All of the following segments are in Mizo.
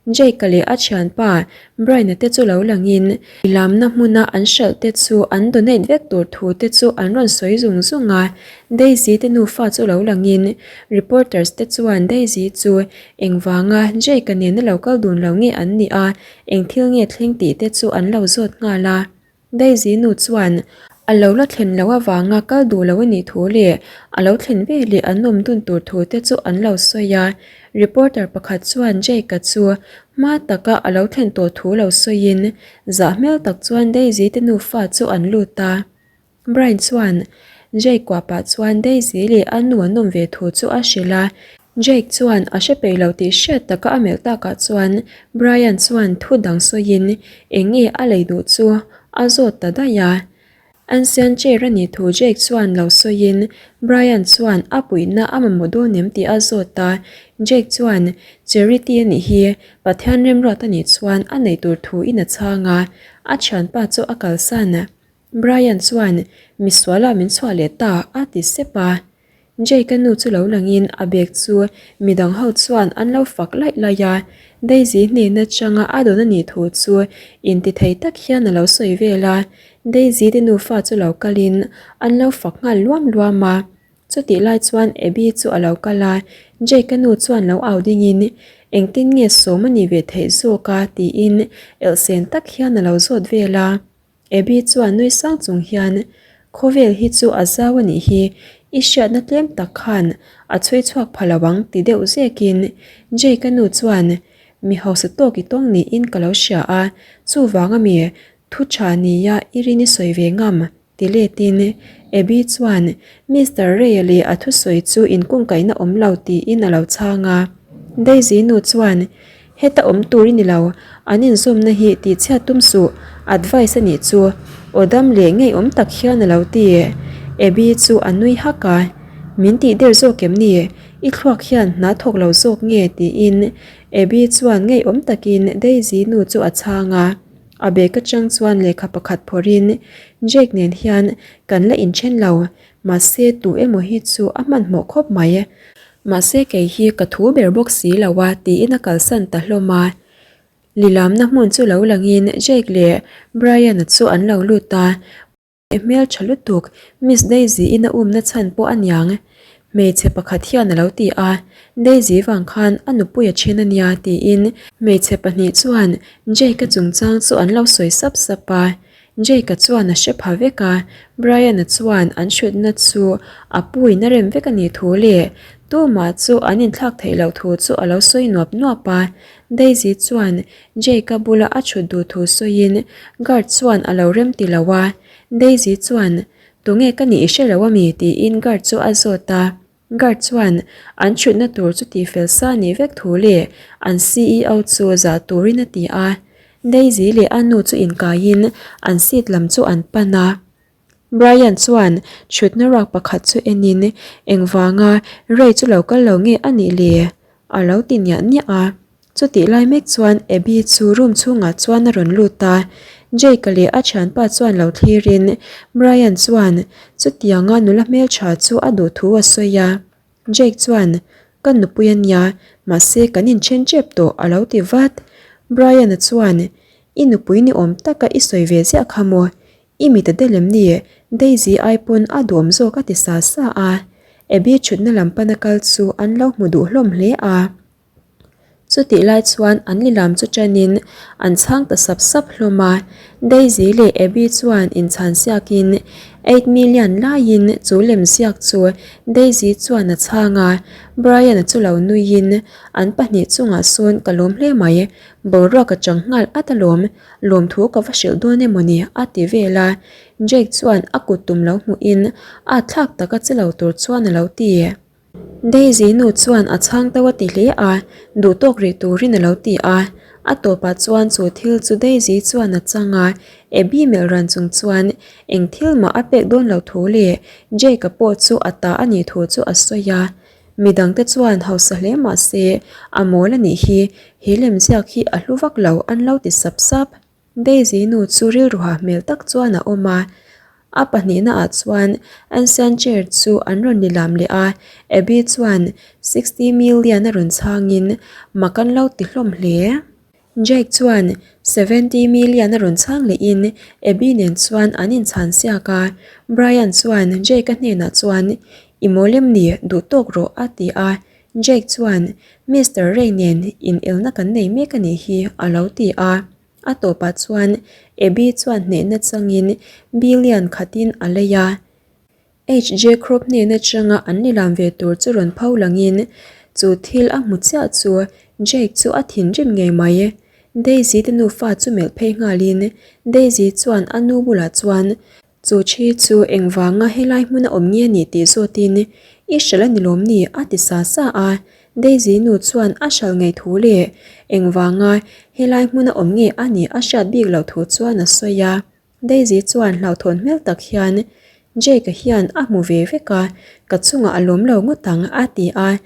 Jake-a leh a thianpa Brian-a te chu lo langin lamna hmuna an hralh te chu an donate vek tur thu te chu an rawn sawi zung zung a. Daisy te nufa chu lo langin reporters te chuan Daisy chu engvanga Jake-a nena lo kal dun lo nge an nih a, eng thil nge thleng tih te chu an lo zawt nghal a. Daisy nu chuan a lo la thlen loh avanga kal duh lo a nih thu leh a lo thlen ve leh an awm dun tur thu te chu an lo sawi a. Reporter pakhat chuan Jake-a chu hma taka a lo thlen tawh thu lo sawiin zah hmel tak chuan Daisy te nufa chu an lut a. Brian chuan Jake kuah pah chuan Daisy leh a nu an awm ve thu chu a hrilh a. Jake chuan a hre peih lo tih hriat taka a melh takah chuan Brian chuan thu dang sawiin eng nge a lei duh chu a zawt ta daih a. Ancient chair a nih thu Jake chuan lo sawiin Brian chuan a puihna a mamawh dawn em tih a zawt a. Jake chuan charity a nih hi Pathian remruat a nih chuan a neih tur thu in a chhang a, a thianpa chu a kalsan. Brian chuan, Misualah min chhuah leh ta, a ti sep a. Jake-a nu chu lo langin a bag chu midang ho chuan an lo fak laih laih a. Daisy hnen atanga a dawn a nih thu chu intithei tak hian a lo sawi vel a. Daisy te nufa chu lo kalin an lo fak nghal luam luam a. Chutih lai chuan Abby chu a lo kal a, Jake-a nu chuan lo au dingin, Engtin nge sawm a nih ve theih zawk a? tiin elhsen tak hian a lo zawt vel a. Abby chuan nui sang chung hian, Khawvel hi chu a zau a nih hi, i hriatna tlem tak khan a chhui chhuak pha lo ang ti deuh zekin Jake-a nu chuan, Mi hausa tawk i tawng niin ka lo hria a, chuvang ami thu tha nia i rin i sawi ve ngam. Ti letin Abby chuan Mister Ray-a leh a thusawi chu inkungkaihna awm lo tiin a lo chhang a. Daisy nu chuan, Heta awm tur i ni lo, an inzawmna hi tihchhiat tum suh, advice a nih chu. Aw dam leh ngeiawm tak hian a lo ti. Abby chu a nui hak a, Min tih der zawk em ni? I thluak hian hna thawk lo zawk nge? tiin Abby chuan ngeiawm takin Daisy nu chu a chhang a. A bag atang chuan lehkha pakhat phawrhin Jake nen hian kan la inthen lo, mahse tu emaw hi chu a hmanhmawh khawp mai. Mahse kei hi ka thu ber bawk si lo a tiin a kalsan ta hlawm a. Lilamna hmun chu lo langin Jake leh Brian-a chu an lo lut a. I hmel tha lutuk, Miss Daisy in a umna chhan pawh a niang. Hmeichhe pakhat hian a lo ti a, Daisy vang khan a nupui a then a nia tiin hmeichhe pahnih chuan Jake-a chungchang chu an lo sawi sap sap a. Jake-a chuan a hre pha vek a, Brian-a chuan an hrutna chu a puin a rem vek a nih thu leh tumah chu an inthlak theih loh thu chu a lo sawi nuap nuap a. Daisy chuan Jake-a bula a chhut duh thu sawiin guard chuan a lo rem ti lo a, Daisy chuan, Tunge ka nih i hre lo ami? tiin guard chu a zawt a. Guard chuan an chhutna tur chu tihfel sa nih vek thu leh an ceo chu zah turin a ti a. Daisy leh a nu chu inkaiin an seat lam chu an pan a. Brian chuan chhutna ruak pakhat chu enin engvanga Ray chu lo kal lo nge a nih le? A lo ti niah niah a. Chutih lai mek chuan Abby chu room chhungah chuan a rawn lut a. Jake-a leh a thianpa chuan lo thlirin Brian chuan chutianga nula hmeltha chu a duh thu a sawi a. Jake chuan, Ka nupui a nia, mahse kan inthen tep tawh a lo ti vat. Brian-a chuan, I nupui ni awm taka i sawi ve ziah kha maw? I mit a del em ni? Daisy ai pawn a duhawm zawk a ti sa sa a. Abby thutna lam pana kal chu an lo hmu duh hlawm hle a. Chutih lai chuan an lilam chu tanin an chhang ta sap sap hlawm a. Daisy leh Abby chuan inchhan siakin 8 million laiin chu lem ziak chu Daisy chuan a chhang a. Brian-a chu lo nuiin an pahnih chungah sawn ka lawm hle mai, boruak a chang nghal at alawm. Lawmthu ka va hrilh dawn emaw ni? a ti vel a. Jake chuan a kut tum lo hmuhin a thlak taka che lo tur chuan a lo ti. Daisy nu chuan a chhang to a ti hle a, duh tawk rih turin a lo ti a. A tawpah chuan chu thil chu Daisy chuan a chang a, Abby melh ran chung chuan eng thil mah a pek dawn lo thu leh Jake-a pawh chu a ta a nih thu chu a sawi a. Midangte chuan hausa hle mah se, a mawl a nih hi, he lemziak hi a hlu vak lo an lo ti sap sap. Daisy nu chu rilruha hmel tak chuan a awm a, a pahnihna ah chuan Ancient chair chu an rawn ni lam leh a, Abby chuan 60 million a rawn chhangin mak an lo ti hlawm hle. Jake chuan 70 million a rawn chhang lehin Abby nen chuan an inchhan siak a. Brian chuan Jake-a hnenah chuan, I mawl em ni, duh tawk rawh a ti a. Jake chuan, Mister Ray nen inelna kan nei mek a nih hi a lo ti a. A tawpah chuan Abby chuan hnehna changin billion khatin a lei a. HJ Crop hnen atanga an nilam ve tur chu rawn pho langin chu thil a hmu chiah chu Jake chu a thinrim ngei mai. Daisy te nufa chu melh phei nghalin Daisy chuan a nu bulah chuan chu thi chu engvanga helai hmun a awm nge ni tih zawtin i hralh a ni lawm ni a ti sa sa a. Daisy nu chuan a hralh ngei thu leh engvanga helai hmun a awm nge a nih a hriat bik loh thu chuan a sawi a. Daisy chuan hlauhthawn hmel tak hian, Jake-a hian a hmu ve vek a, ka chungah a lawm lo ngawt ang, a ti a.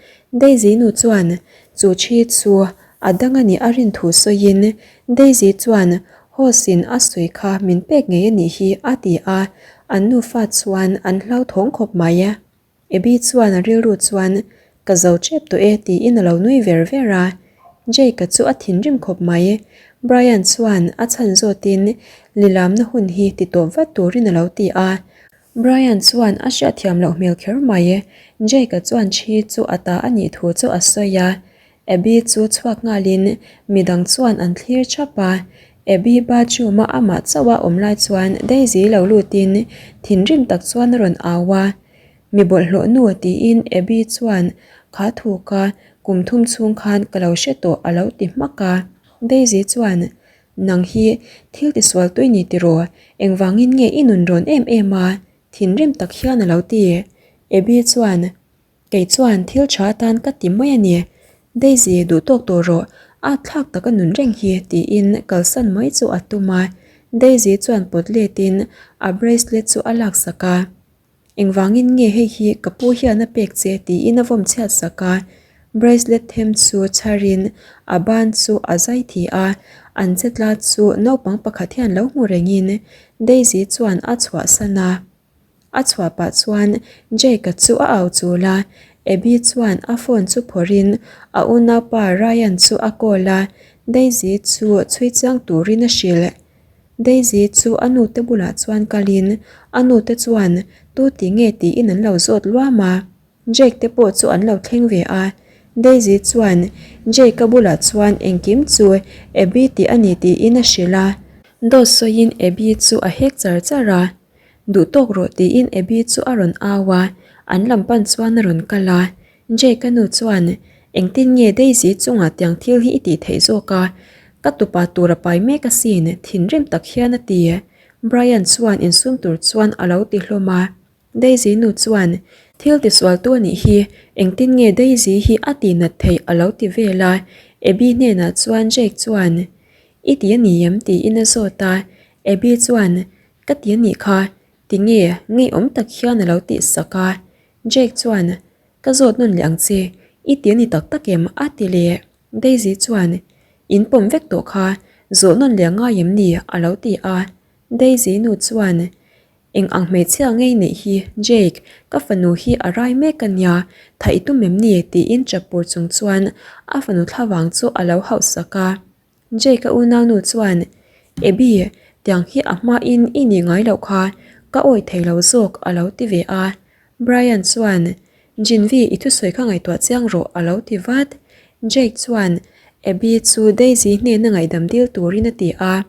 Daisy nu chuan chu thi chu a dang a nih a rin thu sawiin, Daisy chuan Hoss-in a sawi kha min pek ngei a nih hi, a ti a. An nufa chuan an hlauthawng khawp mai. Abby chuan a rilru chuan, Ka zo tep tawh e tiin a lo nui ver ver a. Jake-a chu a thinrim khawp mai. Brian chuan a chhan zawtin lilamna hun hi ti tawp vat turin a lo ti a. Brian chuan a hriatthiam loh hmel kher mai. Jake-a chuan thi chu a ta a nih thu chu a sawi a. Abby chu chhuak nghalin midang chuan an thlir thap a. Abby bathroom-a amah chauh a awm lai chuan Daisy lo lutin thinrim tak chuan a rawn au a. Mi bawlhhlawh nu tiin Abby chuan kha thuka kum thum chhung khan ka lo hre tawh a lo ti hmak a. Daisy chuan, Nang hi thil tisual tui ni tiraw? Engvangin nge i nun rawn em em a? Thinrim tak hian a lo ti. Abby chuan, Kei chuan thil tha atan ka ti mai a ni. Daisy duh tawk tawh rawh, a thlak tak a nun reng hi tiin kalsan mai chu a tum a. Daisy chuan pawt letin a bracelet chu a laksak a. Engvangin nge hei hi ka pu hian a pek che tiin a vawm chhiat sak a, bracelet them chu chharin a ban chu a zai thi a, an che tla chu naupang pakhat hian lo hmu rengin Daisy chuan a chhuahsan a. A chhuah pah chuan Jake-a chu a au chul a, Abby chuan a phone chu phawrhin a unaupa Ryan chu a call a, Daisy chu chhui chiang turin a hrilh. Daisy chu a nute bulah chuan kalin a nute chuan tu ti nge tiin an lo zawt luam a, Jake te pawh chu an lo thleng ve a. Daisy chuan Jake-a bulah chuan engkim chu Abby tih a ni tiin a hrilh a. Dawt sawiin Abby chu a hek char char a, Duh tawk rawh tiin Abby chu a rawn au a, an lam pan chuan a rawn kal a. Jake-a nu chuan, Engtin nge Daisy chungah tiang thil hi i tih theih zawk a? Ka tupa tur a pai mek asin, thinrim tak hian a ti. Brian chuan insum tur chuan a lo ti hlawm a. Daisy nu chuan, Thil tisualtu a nih hi, engtin nge Daisy hi a tihnat theih a lo ti vel a. Abby hnenah chuan Jake chuan, I ti a ni em? tiin a zawt a. Abby chuan, Ka ti a nih kha, tinge ngeiawm tak hian a lo tihsak a. Jake chuan, Ka zawt nawn leh ang che, i ti a ni tak tak em? a ti leh. Daisy chuan, In pawm vek tawh kha, zawh nawn leh a ngai em ni? a lo ti a. Daisy nu chuan, Eng ang hmeichhia ngei neih hi, Jake, ka fanu hi a rai mek a nia, tha i tum em ni? tiin chapur chung chuan a fanu thlavang chu a lo hauhsak a. Jake-a unaunu chuan, Abby, tiang hi a hmain i nih ngai loh kha, ka awih thei lo zawk a lo ti ve a. Brian chuan, Jinvi, i thusawi kha ngaihtuah chiang rawh a lo ti vat. Jake chuan Abby chu Daisy hnena ngaihdam dil turin a ti a.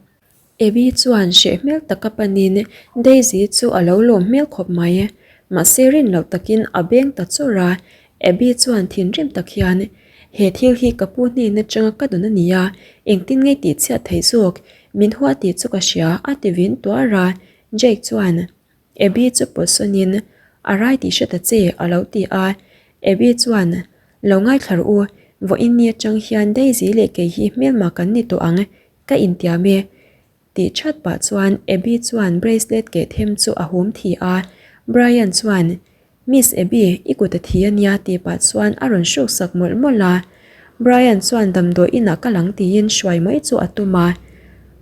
Abby chuan hreh hmel taka panin Daisy chu a lo lawm hmel khawp mai. Mahse rin loh takin a beng ta chawrh a, Abby chuan thinrim tak hian, He thil hi ka pu hnen atanga ka dawn a nia, engtin nge tih chhiat theih zawk? Min hua tih chu ka hria, a ti vin tuar a. Jake chuan Abby chu pawtsawnin, A rai tih hre ta che, a lo ti a. Abby chuan, Lo ngaithla rawh u, vawiin ni atang hian Daisy leh kei hi hmelma kan ni tawh ang, ka intiam e. Tih that pah chuan Abby chuan bracelet keh them chu a hum thi a, Brian chuan, Miss Abby, i kut a thi a nia tih pah chuan a rawn hruk sak mawlh mawlh a. Brian chuan damdawi inah kal ang tiin hruai mai chu a tum a.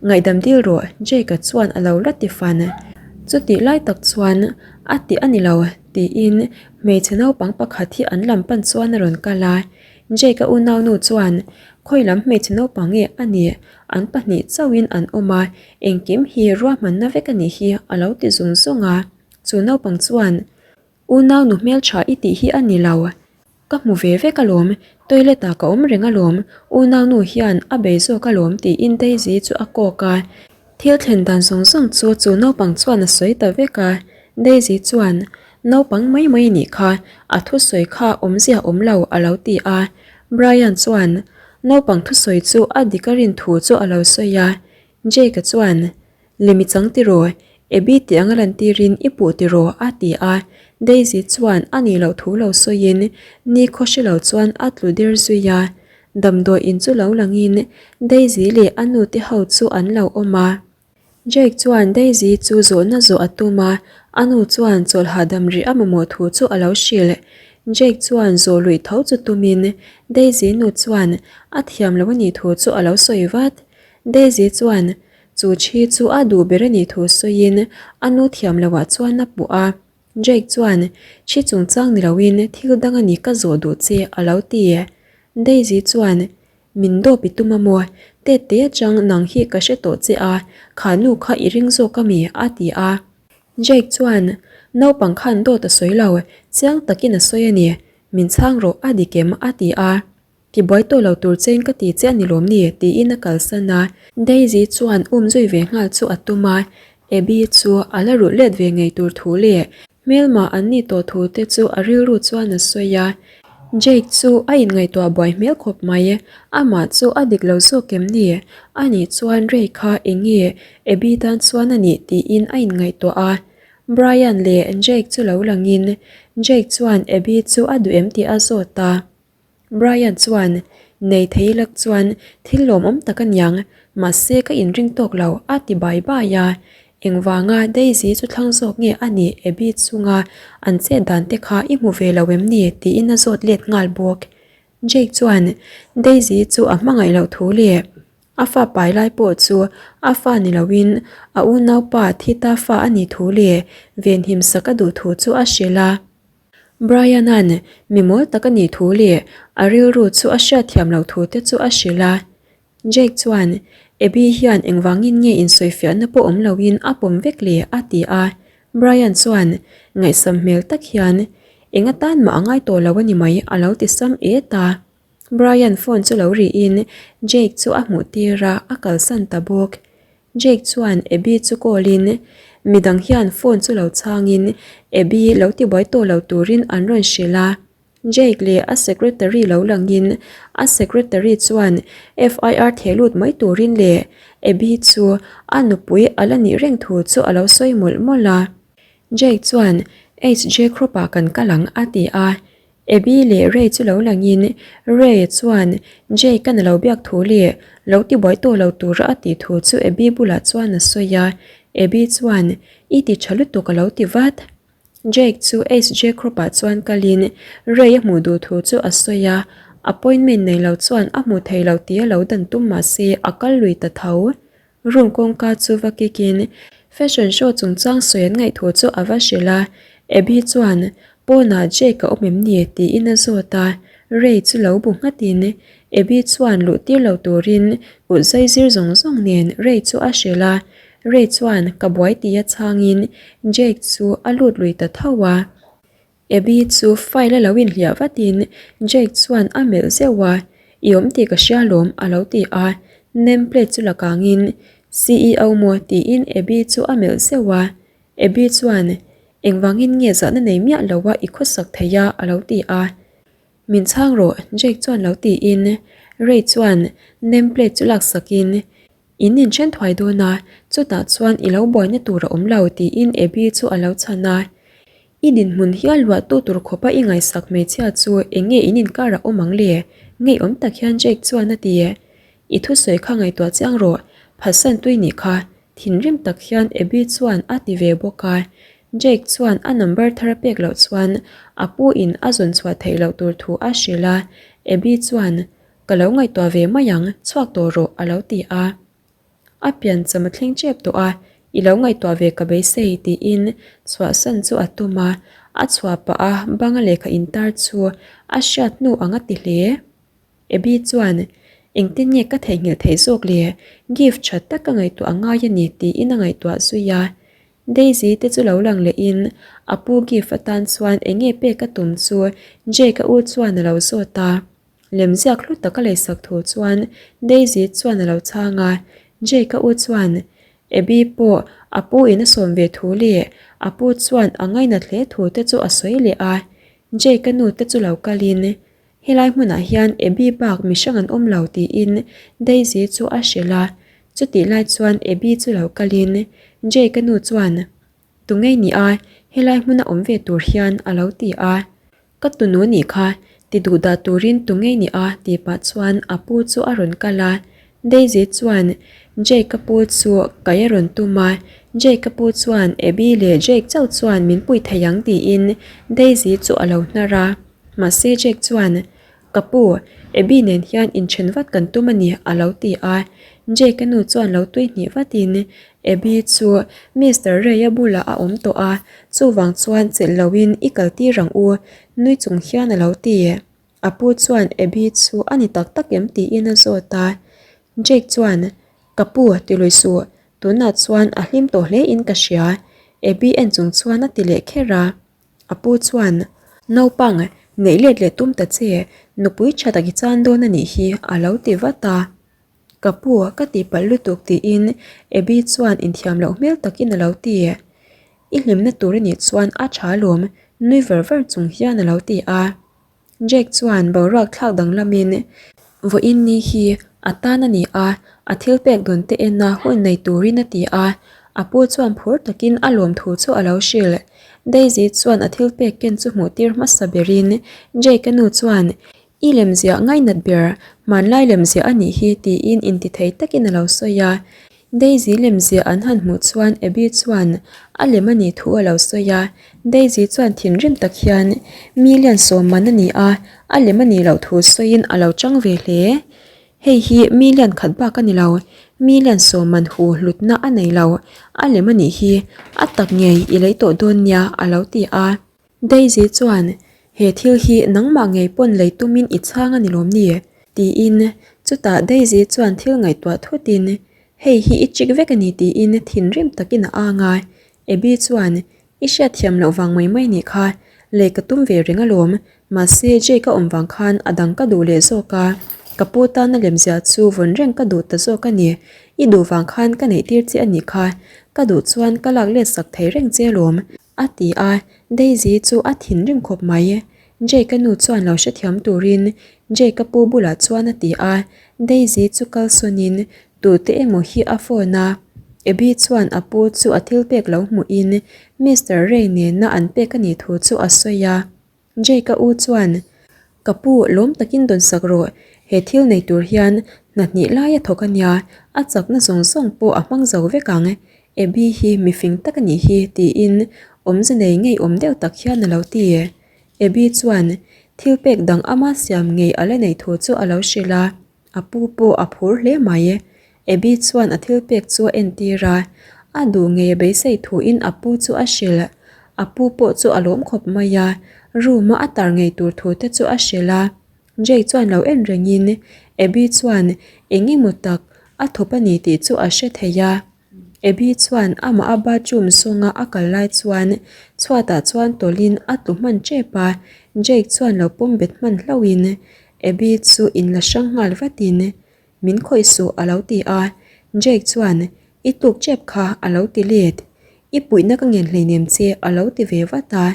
Ngaihdam dil rawh, Jake-a chuan a lo la ti fan. Chutih lai tak chuan a ti a ni lo tiin hmeichhe naupang pakhat hi an lam pan chuan a rawn kal a. Jake-a unaunu chuan. Khawi lam hmeichhe naupang nge a nih? An pahnih chauhin an awm a, engkim hi ruahmanna vek a nih hi a lo ti zung zung a. Chu naupang chuan, Unau nu hmeltha i tih hi a ni lo. Ka hmu ve vek alawm, toilet ah ka awm reng alawm, unaunu hian a bei zawk alawm tiin Daisy chu a kawk a. Thil thlen dan zawng zawng chu chu naupang chuan a sawi ta vek a, Daisy chuan, Naupang mai mai nih kha, a thusawi kha awmzia awm lo a lo ti a. Brian chuan, Naupang thusawi chu a dik a rin thu chu a lo sawi a. Jake-a chuan, Lemi chang tiraw, Abby tih anga lantirin i puh tiraw a ti a. Daisy chuan a nih loh thu lo sawiin nikhaw hre lo chuan a tlu der zui a. Damdawi in chu lo langin Daisy leh a nu te ho chu an lo awm a. Jake chuan Daisy chu zawhna zawh a tum a, a nu chuan chawlh hahdam rih a mamawh thu chu a lo hrilh. Jake chuan zawh luih tho chu tumin Daisy nu chuan a thiam lo a nih thu chu a lo sawi vat. Daisy chuan chu thi chu a duh ber a nih thu sawiin a nu thiam loh ah chuan a puh a. Jake chuan, Thi chungchang ni loin thil dang a ni ka zawh duh che a lo ti. Daisy chuan, Min dawp i tum a maw? Tete atang nang hi ka hre tawh che a, kha nu kha i ring zawk a mi? a ti a. Jake chuan, Naupang khan dawt a sawi lo, chiang takin a sawi a ni. Min chhang rawh a dik em? a ti a. Ti buai tawh lo tur chein ka ti che a ni lawm ni? tiin a kalsan a. Daisy chuan um zui ve nghal chu a tum a, Abby chu a la rulh let ve ngei tur thu leh hmelma an nih tawh thu te chu a rilru chuan a sawi a. Jake chu a inngaihtuah buai hmel khawp mai, amah chu a dik lo zawk em ni? Anih chuan Ray kha eng nge Abby tan chuan a nih tiin a inngaihtuah a. Brian leh Jake chu lo langin Jake chuan Abby chu a duh em tih a zawt a. Brian chuan, Nei thei lak chuan thil lawmawm tak a niang, mahse ka inring tawk lo a ti bai bai a. Engvanga Daisy chu thlang zawk nge a nih Abby chunga an chet dan te kha i hmu ve lo em ni? tiin a zawt let nghal bawk. Jake chuan Daisy chu a hmangaih loh thu leh a fa pai lai pawh chu a fa ni loin a unaupa Thita fa a nih thu leh venhim sak a duh thu chu a hrilh a. Brian-a'n mi mawl tak a nih thu leh a rilru chu a hriatthiam loh thu te chu a hrilh a. Jake chuan, Abby hian engvangin nge insawifiahna pawh awm loin a pawm vek le? a ti a. Brian chuan ngaihsam hmel tak hian, Eng atan mah a ngai tawh lo a ni mai a lo ti sam et a. Brian phone chu lo rihin Jake chu a hmuh tir a, a kalsan ta bawk. Jake chuan Abby chu call in midang hian phone chu lo chhangin Abby lo tibuai tawh lo turin an rawn hrilh a. Jake leh a secretary lo langin a secretary chuan FIR theh lut mai turin leh Abby chu a nupui a la nih reng thu chu a lo sawi mawlh mawlh a. Jake chuan HJ Crop ah kan kal ang a ti a. Abby leh Ray chu lo langin Ray chuan Jay ka na lo biak thu leh lo ti buai tawh lo tura a tih thu chu Abby bulah chuan a sawi a, Abby chuan I ti tha lutuk a lo ti vat. Jake chu HJ Crop ah chuan kalin Ray a hmuh duh thu chu a sawi a, appointment nei lo chuan a hmu thei lo tia lo dan tum mahse a kal lui ta tho. Room kawngka chu va kick in fashion show chungchang sawi an ngaih thu chu a va hrilh a, Abby chuan pawnah Jake a awm em ni tiin a zawt a, Ray chu lo bu nghat in Abby chuan luh tir lo turin kut zai zir zawng zawng nen Ray chu a hrilh a, Ray chuan ka buai tia chhang in Jake chu a lut lui ta tho a. Abby chu file a lo inhliah vatin Jake chuan a melh zeuh a, I awm tih ka hria lawm a lo ti a, name plate chu la kangin CEO maw tiin Abby chu a melh zeuh a, Abby chuan Engvangin nge zahna nei miah lo a i khawsak thei a a lo ti a, Min chhang rawh Jake chuan lo tiin Ray chuan name plate chu laksakin In inthen thuai dawn a, chutah chuan i lo buaina tur a awm lo tiin Abby chu a lo chhan a. I dinhmun hial luahtu tur khawpa i ngaihsak hmeichhia chu eng nge in inkarah awm ang le? Ngeiawm tak hian Jake chuan a ti. I thusawi kha ngaihtuah chiang rawh, phatsan tui nih kha, thinrim tak hian Abby chuan a ti ve bawk a. Jake chuan a number thar a pek loh chuan a pu in a zawn chhuah theih loh tur thu a hrilh a. Abby chuan Ka lo ngaihtuah ve mai ang, chhuak tawh rawh a lo ti a. A piancham a thleng tep tawh a, i lo ngaihtuah ve ka beisei tiin chhuahsan chu a tum a, a chhuah pah a banga lehkha intar chu a hriat hnu ang a ti hle. Abby chuan. Engtin nge ka theihnghilh theih zawk le? Gift tha tak ka ngaihtuah a ngai a ni tiin a ngaihtuah zui a. Daisy te chu lo lang lehin a pu gift atan chuan eng nge pek a tum chu Jake-a u chuan a lo zawt a. Lemziak hlu tak a leisak thu chuan Daisy chuan a lo chhang a. Jake-a u chuan Abby pawh a pu in a sawm ve thu leh a pu chuan a ngainat hle thu te chu a sawi leh a. Jake-a nu te chu lo kalin Helai hmunah hian Abby bak mihrang an awm lo tiin Daisy chu a hrilh a, chutih lai chuan Abby chu lo kalin Jake-a nu chuan Tungei ni a, helai hmuna awm ve tur hian a lo ti a. Ka tunu nih kha, ti duh dah turin tungei ni a tih pah chuan a pu chu a rawn kal a. Daisy chuan Jake-a pu chu kai a rawn tum a, Jake-a pu chuan Abby leh Jake chauh chuan min pui thei ang tiin Daisy chu a lo hnar a. Mahse Jake chuan, Ka pu, Abby nen hian inthen vat kan tum a ni, a lo ti a. Jake-a nu chuan lo tui hnih vatin Abby chu Mister Ray-a bulah a awm tawh a, chuvang chuan chelh loin i kal tir ang u, nui chung hian a lo ti. A pu chuan Abby chu a ni tak tak em tiin a zawt a. Jake chuan, Ka pu, ti lui suh, tunah chuan a hlim tawh hle in ka hria, Abby en chung chuan a ti leh kher a. A pu chuan, Naupang, neih let leh tum ta che, nupui tha tak i chan dawn a nih hi, a lo ti vat a. Ka pu, ka tihpalh lutuk tiin Abby chuan inthiam loh hmel takin a lo ti. I hlimna tur a nih chuan a tha alawm, nui ver ver chung hian a lo ti a. Jake chuan boruak thlak danglamin vawiin ni hi a tan a ni a, a thil pek dawn te ena hun nei turin a ti a, a pu chuan phur takin a lawm thu chu a lo hrilh. Daisy chuan a thil pek ken chu hmuh tir hmasa berin Jake-a nu chuan I lemziah ngainat ber, hmanlai lemziah a nih hi tiin intithei takin a lo sawi a. Daisy lemziah an han hmuh chuan Abby chuan a lem a nih thu a lo sawi a, Daisy chuan thinrim tak hian million sawmman a ni a, a lem a nih loh thu sawiin a lo chang ve hle. Hei hi million khat bak a ni lo, million sawmman hu hlutna a nei lo, a lem a nih hi a tak ngei i lei tawh dawn nia a lo ti a. Daisy chuan, He thil hi nangmah ngei pawn lei tumin i chhang a ni lawm ni? tiin chutah Daisy chuan thil ngaihtuah thutin, Hei hi i chik vek a ni tiin thinrim takin a ang a. Abby chuan, I hriatthiam loh vang mai mai nih kha, lei ka tum ve reng alawm, mahse Jake a awm vang khan a dang ka duh leh zawk a, ka pu tana lemziah chu vawn reng ka duh ta zawk a ni, i duh vang khan ka neih tir che a nih kha, ka duh chuan ka lak let sak thei reng che alawm, A ti a, Daisy chu a thinrim khawp mai. Jake-a nu chuan lo hrethiam turin Jake-a pu bulah chuan a ti a, Daisy chu kalsawnin tute emaw hi a phone a. Abby chuan a pu chu a thil pek lo hmuhin Mister Ray nena an pek a nih thu chu a sawi a. Jake-a u chuan, Ka pu, lawm takin dawn sak rawh. He thil nei tur hian hna hnih lai a thawk a nia, a chakna zawng zawng pawh a hmang zo vek ang. Abby hi mi fing tak a nih hi, tiin awmze nei ngeiawm deuh tak hian a lo ti. Abby chuan thil pek dang ama siam ngei a la neih thu chu a lo hrilh a. A pu pawh a phur hle mai. Abby chuan a thil pek chu a entir a, a duh ngei a beisei thuin a pu chu a hrilh. A pu pawh chu a lawm khawp mai a, room a a tar ngei tur thu te chu a hrilh a. Jay chuan lo en rengin Abby chuan eng emaw tak a thawp a ni tih chu a hre thei a. Abby chuan amah a bathroom zawnga a kal lai chuan chhuatah chuan tawlhin a tlu hman tep a, Jake chuan lo pawm bet hman hlauhin Abby chu inla hrang nghal vatin Min khawih suh a lo ti a, Jake chuan I tluk tep kha a lo ti let. I puihna ka ngen hleinem che a lo ti ve vat a,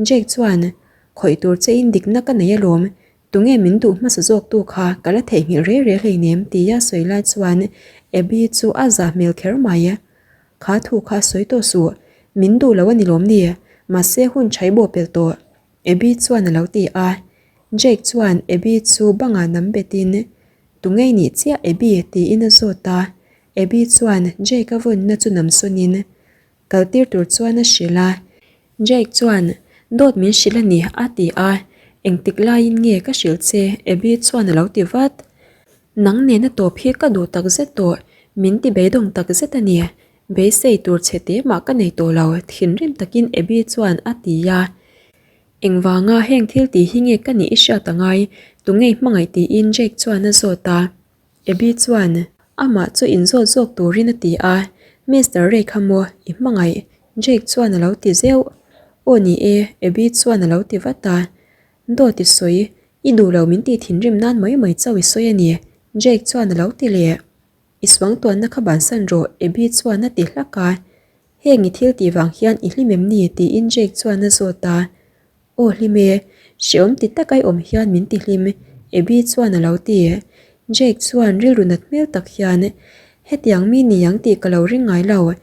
Jake chuan Khawih tur che in dikna ka nei alawm, Tunge min duh hmasa zawk tu kha ka la theihnghilh rei rei hleinem tia sawi lai chuan Abby chu a zah hmel kher mai. Kha thu kha sawi tawh suh, min duh lo a ni lawm ni? Mahse hun chhai bawh pel tawh Abby chuan a lo ti a. Jake chuan Abby chu bangah nam betin Tunge i nih chiah Abby? tiin a zawt a. Abby chuan Jake a vawnna chu nam sawnin Kal tir tur chuan a hrilh a. Jake chuan, Dawt min hrilh a ni, a ti a. Engtik laiin nge ka hrilh che? Abby chuan a lo ti vat. Nang nena tawp hi ka duh tak zet tawh, min ti beidawng tak zet a ni. Beisei tur che te mah ka nei tawh lo, thinrim takin Abby chuan a ti a. Engvanga heng thil tih hi nge ka nih i hriat angai, tunge i hmangaih tiin Jake chuan a zawt a. Abby chuan amah chu inzawt zawk turin a ti a, Mister Ray kha maw i hmangaih? Jake chuan a lo ti zeuh. Aw ni e, Abby chuan a lo ti vat a. Dawt i sawi, i duh lo min tih thinrim nan mai mai chauh i sawi a ni, Jake chuan a lo ti leh. I suangtuanna kha bansan rawh, Abby chuan a ti hlak a. Heng i thil tih vang hian i hlim em ni? tiin Jake chuan a zawt a. Aw hlim e, hreawm ti tak ai awm hian min ti hlim, Abby chuan a lo ti. Jake chuan rilru nat hmel tak hian, Hetiang mi ni ang tih ka lo ring ngai lo.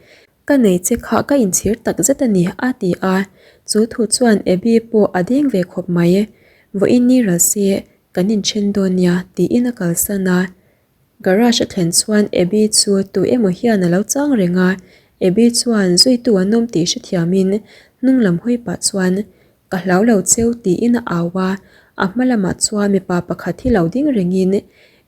Ka nei che kha ka inchhir tak zet a ni, a ti a. Chu thu chuan Abby pawh a deng ve khawp mai. Vawiin ni ral se, kan inthen dawn nia, tiin a kalsan a. Garage a thlen chuan Abby chu tu emaw hian a lo chang reng a, Abby chuan zuitu an awm tih hrethiamin hnung lam hawi pah chuan, Ka hlau lo cheu tiin a au a, a hma lamah chuan mipa pakhat hi lo ding rengin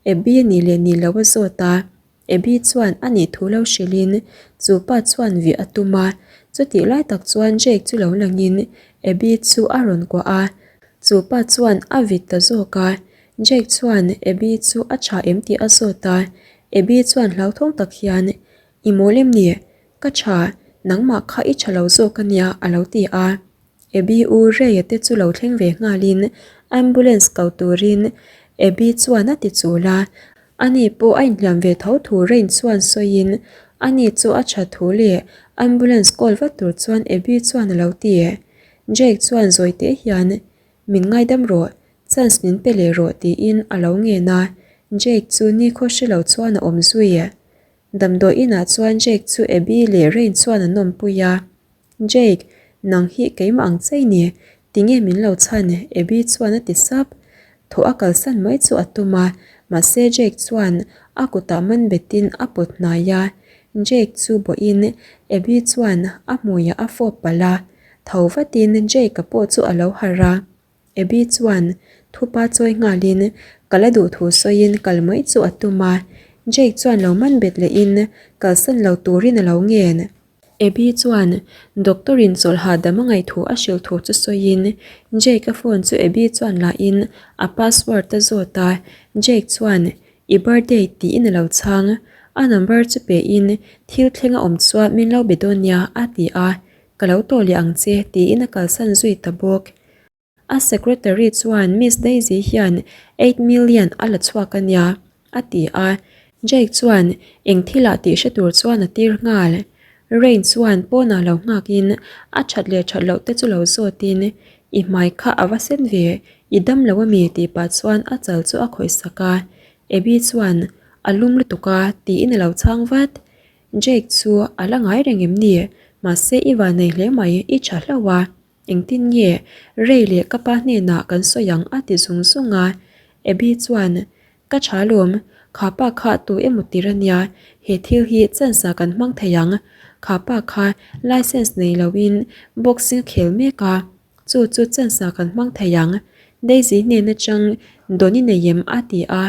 Abby a nih leh nih loh a zawt a, Abby chuan a nih thu lo hrilhin chu pa chuan vih a tum a, chutih lai tak chuan Jake chu lo langin Abby chu a rawn kuah a, chu pa chuan a vit ta zawk a, Jake chuan Abby chu a tha em tih a zawt a, Abby chuan hlauthawng tak hian, I mawl em ni? Ka tha, nangmah kha i tha lo zawk a nia a lo ti a. Abby u Ray-a te chu lo thleng ve nghalin ambulance ko turin Abby chuan a ti chul a, ani pawh a inhliam ve tho thu Rain chuan sawiin ani chu a tha thu leh ambulance call vat tur chuan Abby chuan a lo ti. Jake chuan zawi teh hian, Min ngaidam rawh, chance min pe leh rawh tiin a lo ngen a, Jake chu nikhaw hre lo chuan a awm zui. Damdawi inah chuan Jake chu Abby leh Rain chuan an awmpui a, Jake, nang hi keimah ang chei ni, tinge min lo chhan Abby chuan a ti sap. Thaw a kalsan mai chu a tum a, mahse Jake chuan a kutah man betin a pawt hnai a, Jake chu bawhin Abby chuan a hmuiah a fawp palh a. Tho vatin Jake-a pawh chu a lo harh a, Abby chuan thupa chawi nghalin ka la duh thu sawiin kal mai chu a tum a, Jake chuan lo man bet lehin kalsan lo turin a lo ngen. Abby chuan doctor-in chawlh hahdam a ngaih thu a hrilh thu chu sawiin Jake-a phone chu Abby chuan lahin a password a zawt a, Jake chuan i birthday tiin a lo chhang, a number chu pein thil thleng a awm chuan min lo be dawn nia a ti a, Ka lo tawh leh ang che, tiin a kalsan zui ta bawk. A secretary chuan Miss Daisy hian eight million a la chhuak a nia, a ti a. Jake chuan eng thilah tih hre tur chuan a tir nghal. Rain chuan pawnah lo nghakin a that leh that loh te chu lo zawtin, I hmai kha a va sen ve, i dam lo ami tih pah chuan a chal chu a khawih sak a. Abby chuan, A lum lutuk a, tiin a lo chhang vat. Jake chu a la ngai reng em ni? Mahse i van nei hle mai, i tha hlauh a. Engtin nge Ray leh ka pa hnenah kan sawi ang a ti zung zung a. Abby chuan, Ka tha lawm, kha pa kha tu emaw tir a nia, he thil hi chance ah kan hmang thei ang. Kha pa kha license nei loin boxing a khel mek a. Chu chu chance ah kan hmang thei ang. Daisy hnen atang Donny nei em a ti a,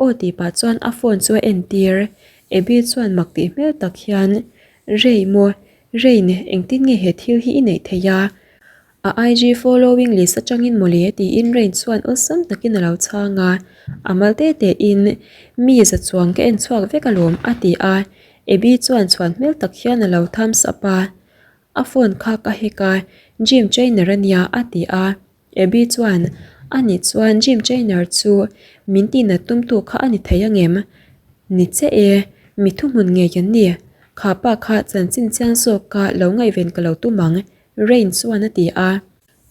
aw tih pah chuan a phone chu a entir. Abby chuan mak tih hmel tak hian, Ray maw, Rain engtin nge he thil hi i neih theih a? A IG following list atangin mawle tiin Rain chuan awlsam takin a lo chhang a, a mal te te in mi za chuang ka en chhuak vek alawm a ti a, Abby chuan chhuan hmel tak hian a lo thumbs up a. A phone kha ka hack a, gym trainer a nia a ti a. Abby chuan, A nih chuan gym trainer chu min tihnat tumtu kha a ni thei angem? Ni che e, mi thuhmun ngei an ni. Kha pa kha chanchin chiang zawk ka lo ngaihven ka lo tum ang, Rain chuan a ti a.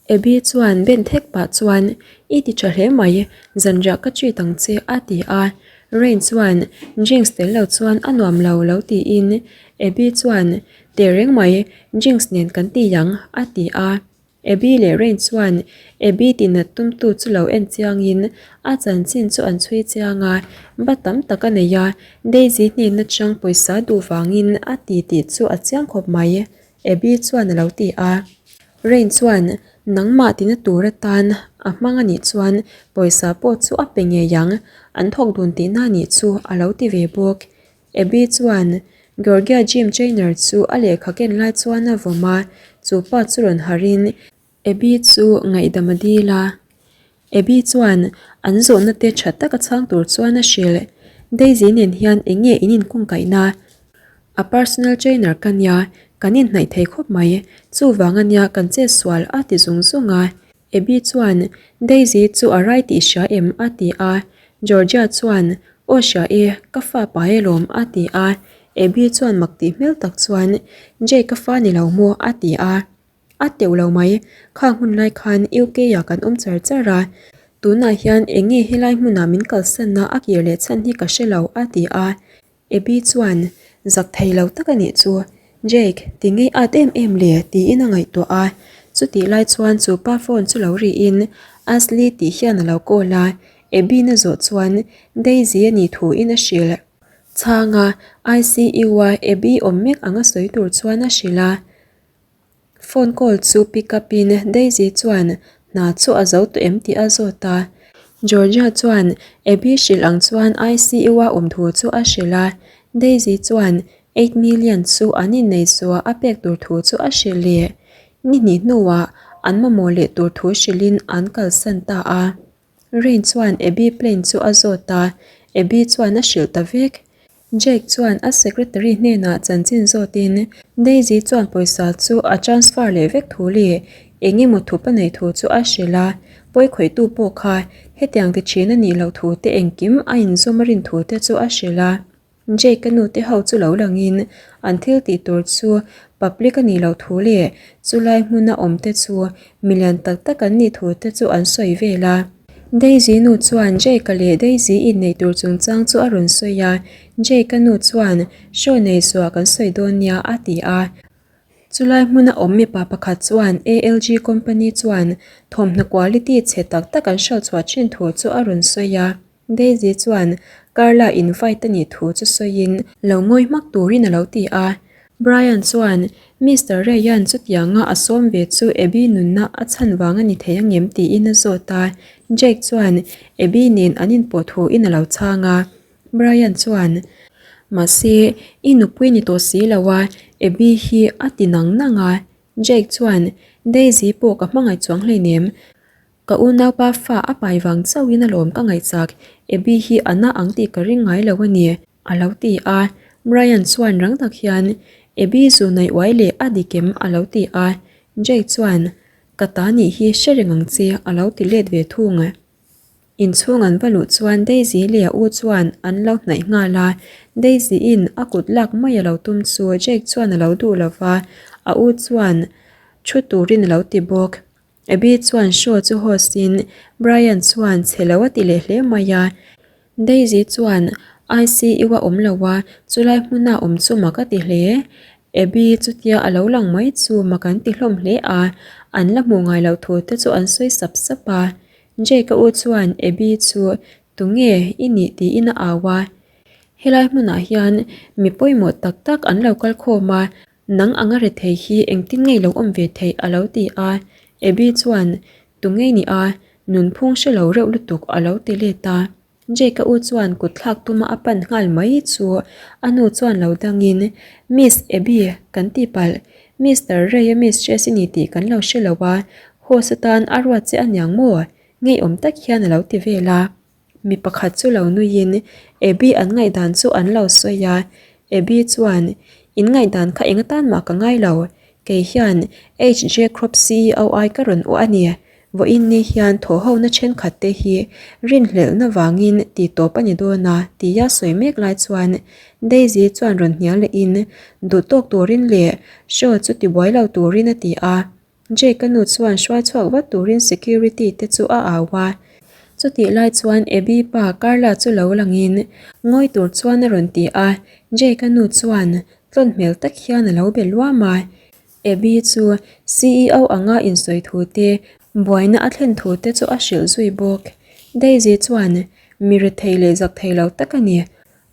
Abby chuan ben thek pah chuan, I ti tha hle mai, zanriah ka treat ang che a ti a. Rain chuan drinks tel lo chuan a nuam lo lo tiin Abby chuan, Teh reng mai, drinks nen kan ti ang a ti a. Abby leh Rain chuan Abby tinat tumtu chu lo en chiangin a chanchin chu an chhui chiang a, ba tam tak a nei a, Daisy hnen atang pawisa duh vangin a ti tih chu a chiang khawp mai. Abby chuan a lo ti a. Rain chuan nangmah tina tur atan a hmang a nih chuan pawisa pawh chu a pe ngei ang, an thawk dun tihna a nih chu a lo ti ve bawk. Abby chuan Georgia gym trainer chu a lehkha ken lai chuan a vawm a, chu pa chu rawn harhin Abby chu ngaihdam a dil a. Abby chuan an zawhna te tha taka chhang tur chuan a hrilh. Daisy nen hian eng nge in inkungkaihna? A personal trainer ka nia, kan inhnaih thei khawp mai. Chuvang ania kan chet sual a ti zung zung a. Abby chuan, Daisy chu a rai tih hria em? a ti a. Georgia chuan, Aw hria e, ka fa pai alawm a ti a. Abby chuan mak tih hmel tak chuan, Jake ka fa ni lo maw? a ti a. A teuh lo mai, khang hun lai khan UK ah kan awm char char a, tunah hian eng nge helai hmunah min kalsanna a kir leh chhan hi ka hre lo a ti a. Abby chuan, Zak thei lo tak a nih chu, Jake, ti ngei at em em le tiin a ngaihtuah a. Chutih lai chuan chu pa phone chu lo rihin Ashley tih hian a lo call a, Abby na zawh chuan Daisy a nih thuin a hrilh. Chhanga ICU-a Abby awm mek anga sawi tur chuan a hrilh a. Phone call chu pick up in Daisy chuan hna chu a zo tawh em tih a zawt a. Georgia chuan Abby hrilh ang chuan ICU a awm thu chu a hrilh a. Daisy chuan 8 million chu an innei zuah a pek tur thu chu a hrilh leh. Ni hnih hnuah an mamawh leh tur thu hrilhin an kalsan ta a. Rain chuan Abby plane chu a zawt a, Abby chuan a hrilh ta vek. Jake chuan a secretary hnenah chanchin zawtin Daisy chuan pawisa chu a transfer leh vek thu leh eng emaw thup a neih thu chu a hrilh a, pawi khawihtu pawh kha hetiang ti thin a nih loh thu te engkim a inzawm a rin thu te chu a hrilh a. Jake-a nu te ho chu lo langin an thil tih tur chu public a nih loh thu leh chulai hmuna awm te chu milian tak tak an nih thu te chu an sawi vel a. Daisy nu chuan Jake-a leh Daisy inneih tur chungchang chu a rawn sawi a, Jake-a nu chuan show nei zuah kan sawi dawn nia a ti a. Chulai hmuna awm mipa pakhat chuan ALG company chuan thawmhnaw quality chhe tak tak an hralh chhuah thin thu chu a rawn sawi a. Daisy chuan Carla invite a nih thu chu sawiin lo ngawi hmak turin a lo ti a. Brian chuan Mister Ray-a'n chutianga a sawm ve chu Abby nunna a chhan vang a ni thei angem tiin a zawt a. Jake chuan Abby nen an inpawh thuin a lo chhang a. Brian chuan, Mahse, i nupui ni tawh si lo a, Abby hi a ti nang nang a. Jake chuan, Daisy pawh ka hmangaih chuang hleinem. Ka unaupa fa a pai vang chauhin alawm ka ngaihchak, Abby hi a na ang tih ka ring ngai lo a ni, a lo ti a. Brian chuan rang tak hian, Abby zu naih uai leh a dik em? a lo ti a. Jake chuan, Ka ta nih hi hre reng ang che, a lo ti let ve thung. Inchhung an va luh chuan Daisy leh a u chuan an lo hnaih nghal a, Daisy-in a kut lak mai a lo tum chu Jake chuan a lo duh lo va, a u chuan thu turin a lo ti bawk. Abby chuan show chu host in Brian chuan chhe lo a ti leh hle mai a. Daisy chuan ICU a awm lo a, chulai hmuna awm chu mak a ti hle. Abby chutia a lo lang mai chu mak an ti hlawm hle a, an la hmuh ngai loh thu te chu an sawi sap sap a. Jake a u chuan Abby chu tunge i nih tiin a au a. Helai hmunah hian mi pawimawh tak tak an lo kal khawm a, Nang anga rethei hi engtin ngei lo awm ve theih a lo ti a, Abby chuan Tu ngei ni a, nunphung hre lo reuh lutuk a lo ti let a. Jake-a u chuan kut thlak tuma a pan nghal mai chu a nu chuan lo dangin, Miss Abby, kan ti palh. Mister Ray-a mistress i ni tih kan lo hre lo a, host atan a ruat che aniang maw? Ngeiawm tak hian a lo ti vel a. Mi pakhat chu lo nuiin Abby an ngaihdan chu an lo sawi a, Abby chuan, In ngaihdan kha eng atan mah ka ngai lo, kei hian HJ Crop CEO ai ka rawn awh a ni. Vawiin ni hian thawhhona thenkhat te hi rinhlelhna vangin ti tawp a ni dawn a, tia sawi mek lai chuan Daisy chuan rawn hnial lehin duh tawk turin leh show chu tibuai lo turin a ti a. Jake-a nu chuan hruai chhuak vat turin security te chu a au a. Chutih lai chuan Abby pa Carla chu lo langin ngawi tur chuan a rawn ti a, Jake-a nu chuan tlawn hmel tak hian a lo be luam a. Abby chu CEO anga insawi thu te, buaina a thlen thu te chu a hrilh zui bawk. Daisy chuan mi rethei leh zak thei lo tak a ni.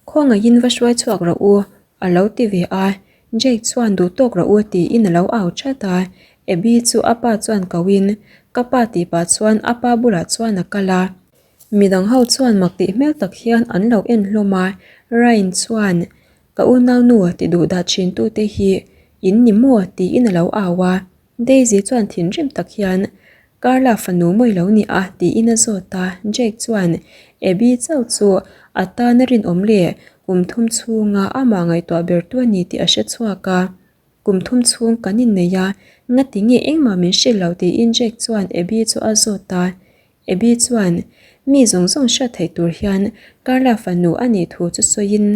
Khawngaihin va hruai chhuak rawh u, a lo ti ve a. Jake chuan duh tawk rawh u tiin a lo au that a. Abby chu a pa chuan koin, Ka pa tih pah chuan a pa bulah chuan a kal a. Midang ho chuan mak tih hmel tak hian an lo en hlawm a. Ryan chuan, Ka unaunu ti duh dah thin tute hi in ni maw? tiin a lo au a. Daisy chuan thinrim tak hian. Carla fanu mawi lo ni a tiin a zawt a, Jake chuan Abby chauh chu a tan a rinawm leh kum thum chhunga amah ngaihtuah bertu a ni tih a hre chhuak a. Kum thum chhung kan innei a, ngati nge engmah min hrilh lo tiin Jake chuan Abby chu a zawt a. Abby chuan mi zawng zawng hriat theih tur hian Carla fanu a nih thu chu sawiin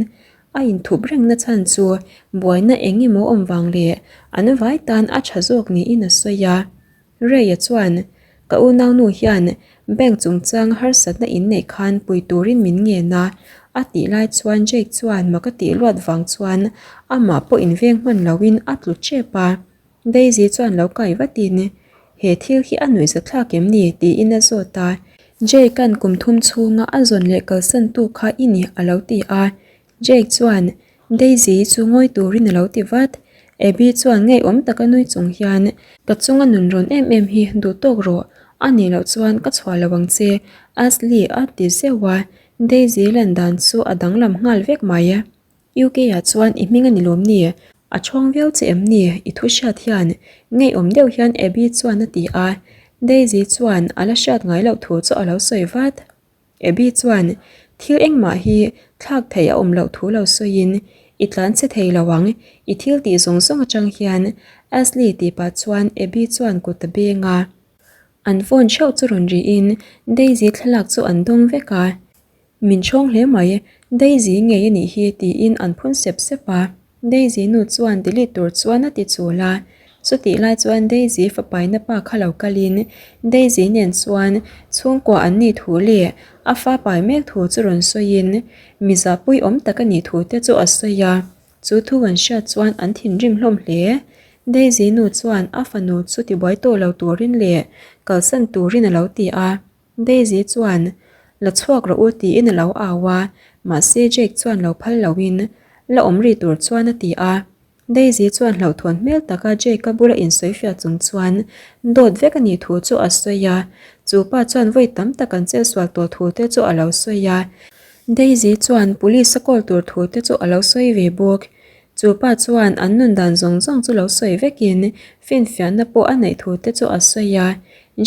a inthup rengna chhan chu buaina eng emaw awm vang leh an vai tan a tha zawk niin a sawi a. Ray-a chuan ka unaunu hian bank chungchang harsatna inneih khan pui turin min ngen a, a tih lai chuan Jake chuan mak a tih luat vang chuan amah pawh inveng hman loin a tlu tep a. Daisy chuan lo kai vatin, He thil hi a nuihza thlak em ni? tiin a zawt a. Jake-a'n kum thum chhunga a zawn leh kalsantu kha i ni a lo ti a. Jake chuan Daisy chu ngawi turin a lo ti vat. Abby chuan ngeiawm taka nui chung hian, Ka chunga nun rawn em em hi duh tawk rawh, a nih loh chuan ka chhuah lo ang che, Ashley a ti zeuh a. Daisy lan dan chu a danglam nghal vek mai. UK ah chuan i hming a ni lawm ni? A chhawng viau che em ni? I thu hriat hian ngeiawm deuh hian Abby chuan a ti a, Daisy chuan a la hriat ngai loh thu chu a lo sawi vat. Abby chuan thil engmah hi thlak theih a awm loh thu lo sawiin I tlan che thei lo ang, i thil tih zawng zawng atang hian Ashley tih pah chuan Abby chuan kut a beng a. An phone theuh chu rawn rihin Daisy thlalak chu an dawng vek a. Min chhawng hle mai, Daisy ngei a nih hi tiin an phun sep sep a. Daisy nu chuan delete tur chuan a ti chul a. Chutih lai chuan Daisy fapaina pa kha lo kalin Daisy nen chuan chhungkua an nih thu leh a fa pai mek thu chu rawn sawiin mi zahpui awm tak a nih thu te chu a sawi a. Chu thu an hriat chuan an thinrim hlawm hle. Daisy nu chuan a fanu chu tibuai tawh lo turin leh kalsan turin a lo ti a. Daisy chuan, La chhuak rawh u tiin a lo au a, mahse Jake chuan lo phal loin la awm ri tur chuan a ti a. Daisy chuan hlauhthawn hmel taka Jake-a bula insawifiah chung chuan dawt vek a nih thu chu a sawi a, chu pa chuan vawi tam tak an chelsual tawh thu te chu a lo sawi a. Daisy chuan police a call tur thu te chu a lo sawi ve bawk. Chu pa chuan an nun dan zawng zawng chu lo sawi vekin finfiahna pawh a neih thu te chu a sawi a.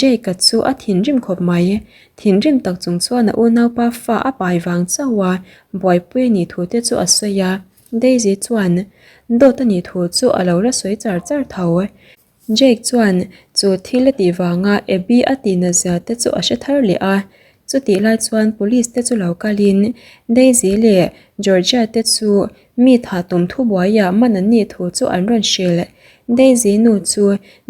Jake-a chu a thinrim khawp mai. Thinrim tak chung chuan a unaupa fa a pai vang chauh a, buaipui a nih thu te chu a sawi a. Daisy chuan dawt a nih thu chu a lo la sawi char char tho. Jake chuan chu thil a tih vanga Abby a tihna zia te chu a hre thar leh a, chutih lai chuan police te chu lo kalin Daisy leh Georgia te chu mi thah tum thubuaiah man an nih thu chu an rawn hrilh. Daisy nu chu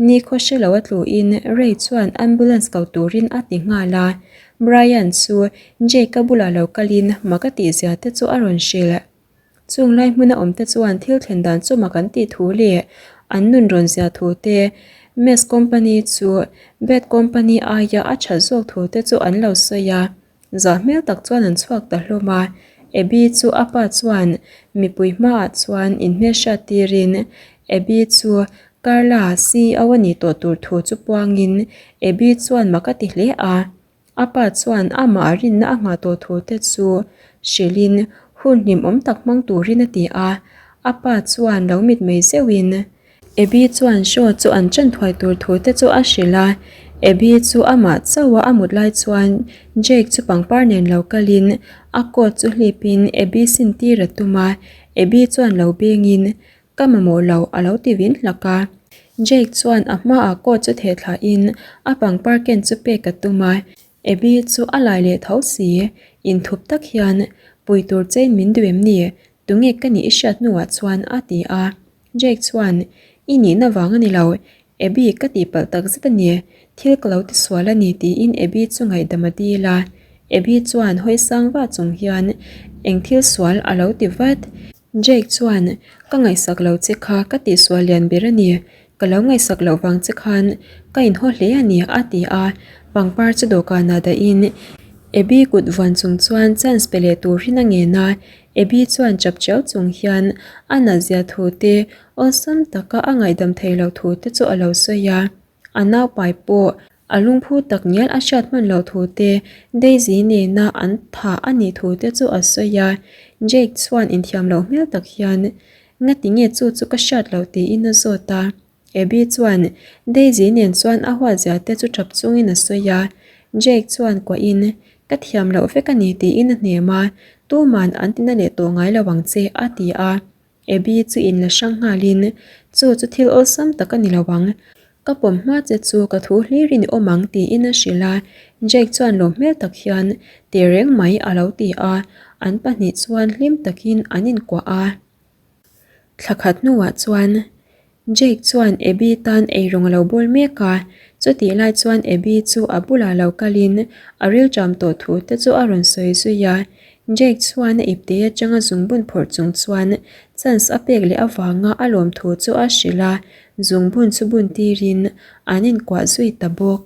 nikhaw hre lo a tluin Ray chuan ambulance ko turin a ti nghal a, Brian chu Jake-a bulah lo kalin mak a tih zia te chu a rawn hrilh. Chung lai hmuna awmte chuan thil thlen dan chu mak an tih thu leh an nun rawn zia thu te, Mess Company chu Bad Company aia a that zawk thu te chu an lo sawi a, zah hmel tak chuan an chhuak ta hlawm a. Abby chu a pa chuan mipui hmaah chuan inhmelhriat tirin Abby chu Carla CEO a nih tawh tur thu chu puangin Abby chuan mak a ti hle a. A pa chuan amah a rinna a nghah tawh thu te chu hrilhin hun hlimawm tak hmang turin a ti a, a pa chuan lo mitmei zeuhin Abby chuan show chu an ṭan thuai tur thu te chu a hrilh a, Abby chu amah chauha a mut lai chuan Jake chu pangpar nen lo kalin a coat chu hlipin Abby sin tir a tum a, Abby chuan lo bengin Ka mamawh lo a lo ti vin hlak a. Jake chuan a hmaah coat chu theh thlahin a pangpar ken chu pek a tum a. Abby chu a lai leh tho si. Inthup tak hian, Pui tur chein min duh em ni? Tunge ka nih i hriat hnuah chuan a ti a. Jake chuan, I nihna vang a ni lo. Abby ka tihpalh tak zet a ni. Thil ka lo tisual a ni tiin Abby chu ngaihdam a dil a. Abby chuan hawi sang vah chung hian, Eng thil sual a lo ti vat. Jake chuan, Ka ngaihsak lo che kha ka tihsual lian ber a ni. Ka lo ngaihsak loh vang che khan ka inhaw hle a ni, a ti a. Pangpar chu dawhkanah dahin Abby kut vuan chung chuan chance pe leh turin a ngen a. Abby chuan chap chiau chung hian a natzia thu te, awlsam taka a ngaihdam thei loh thu te chu a lo sawi a. A naupai pawh a lungphu tak ngial a hriat hman loh thu te, Daisy nena an thah a nih thu te chu a sawi a. Jake chuan inthiam loh hmel tak hian, Ngati nge chu chu ka hriat loh tiin a zawt a. Abby chuan Daisy nen chuan a huat zia te chu tap chungin a sawi a, Jake chuan kuahin Ka thiam loh vek a ni tiin a hnem a, tuman an tina leh tawh ngai lo ang che a ti a. Abby chu in la hrang nghalin chu chu thil awlsam tak a ni lo ang, ka pawm hma che chu ka thu hlirin i awm ang tiin a hrilh a, Jake chuan lawm hmel tak hian tehreng mai a lo ti a, an pahnih chuan hlim takin an inkuah a. Thla khat hnuah chuan Jake chuan Abby tan eirawng a lo bawl mek a, chutih lai chuan Abby chu a bulah lo kalin a rilṭam tawh thu te chu a rawn sawi zui a. Jake chuan a ipte atanga zungbun phawrh chung chuan chance a pek leh avanga a lawm thu chu a hrilh a, zungbun chu bun tirin an inkuah zui ta bawk.